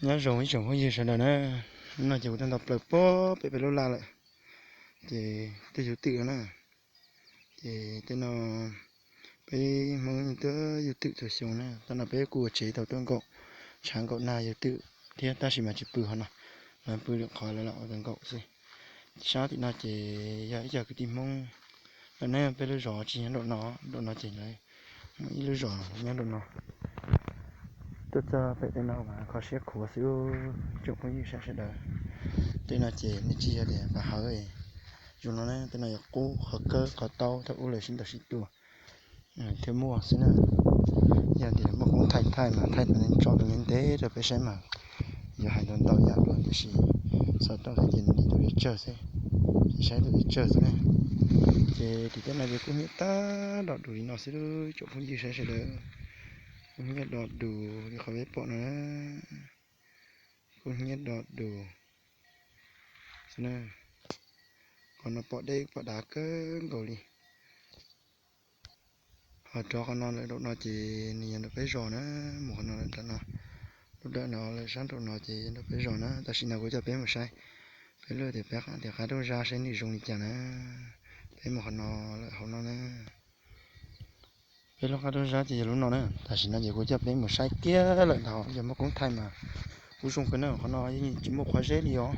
Nyob zoo ib tsoom phooj ywg sawv daws na, hnub no ces kuv tau nto plaws puag pem peb lub laj lawm, ces twb yuav twm no na. Ces tej no peb Hmoob twb yuav twm txhua xyoo na, tam no peb kuj ua tsev tau tuaj nkaum tshav nkaum nag yuav twm thiab, tab sis mas tsis pw hauv no, lawv pw lwm qhov lawv lam ua tau nkaum xwb. Sab tim no ces yog ib co kwv tij Hmoob, lawv nyob peb lub zos tsis nyob nraum no, nraum no ces lawv muaj ib lub zos nyob nraum no. Tuaj txog pem tej no mas kho siab khuav xwb tsoom phooj ywg sawv daws. Tej no ces nws tsis yog tias pas hawv, zoo no na, tej no yog qub qhov kawb qhov taub thaum ub lawv sib ntaus sib tua thiaj muaj xwb na. Yog tias muaj qoob thaij thaij mas thaij tau tso ntev ntev rau peb saib mas yuav hais tau ntau yam dua, tiam sis xav tau thiab ces nws dim tau pes tsawg xwb, ces saib tau pes tsawg xwb na. Ces tim tej no ces kub hnyiab tag do dus li no xwb tsoom phooj ywg sawv daws. Kub hnyiab do dus li qhov peb pom no na, kub hnyiab do dus xwb na. Qhov no pom deb pom dav kawg nkaus li. Ho rov qhov no lawm nraum no ces nws yog nraum peb zos na, mus qhov no lawm nraum no, lub dawm no lawm sab nraum no ces yog nraum peb zos na. Tam sim no kuv coj peb mus saib, peb lub tias peb tias qab rooj zab saib nws zoo li cas na. Peb mus qhov no lawm hauv no na. Peb lub qab rooj zab ces yog lub no na. Tam sim no ces kuv coj peb mus saib kiag lawm ntawd, yog muaj koob thaij mas kuj zoo kawg na. Qhov no yeej tsis muaj qhov zeb li os.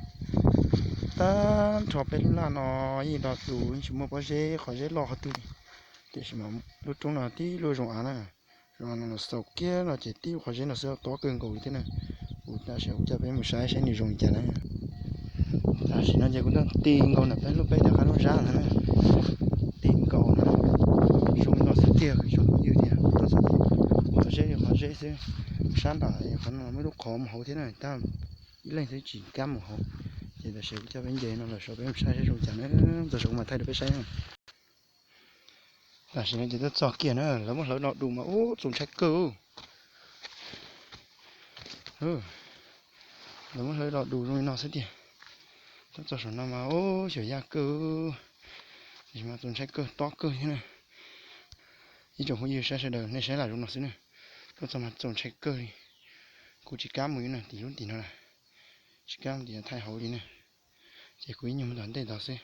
Tag nrho peb lub laj no yeej do tus yeej tsis muaj pob zeb qhov zeb loj qhov twg li. Tiam sis mas lub roob no tib lub zoo av na, zoo av no los xaus kiag no ces tib lub qhov zeb no xwb tob kawg nkaus li thiab na. Kuv tam sim kuv coj peb mus saib saib nws zoo li cas na. Tam sim no ces kuv tuaj ti nkaus ntawm peb lub peb cov qab rooj zab ntawd na, ti nkaus na, zoo li no xwb tiag tsoom phooj ywg tiag. Tuaj txog ces qhov zeb li qhov zeb xwb, sab nram qhov no muaj ib lub qhov mus hauv thiab na, tab ib leeg xwb tsis kam mus hauv. Ces tam sim kuv coj peb nce no los saum peb mus saib saib zoo cas na, txog saum kuv mam thaij rau peb saib na. Tam sim no ces tuaj txog kiag na, lawv muab hlawv do dus mas ub txaus ntshai kawg. Lawv muab hlawv do dus zoo li no xwb tiag. Tuaj txog saum no mas ub xyuas yaj kawg, tiam sis mas txaus ntshai kawg tob kawg thiab na. Ib tsoom phooj ywg saib sawv daws nej saib lam zoo no xwb na. Tuaj txog mas txaus ntshai kawg li. Kuv tsis kam mus li na, tim lub tim no na, tsis kam mus tim thaij hauv li na. Ces kuv ib nyuag mus tom ntej tod xwb.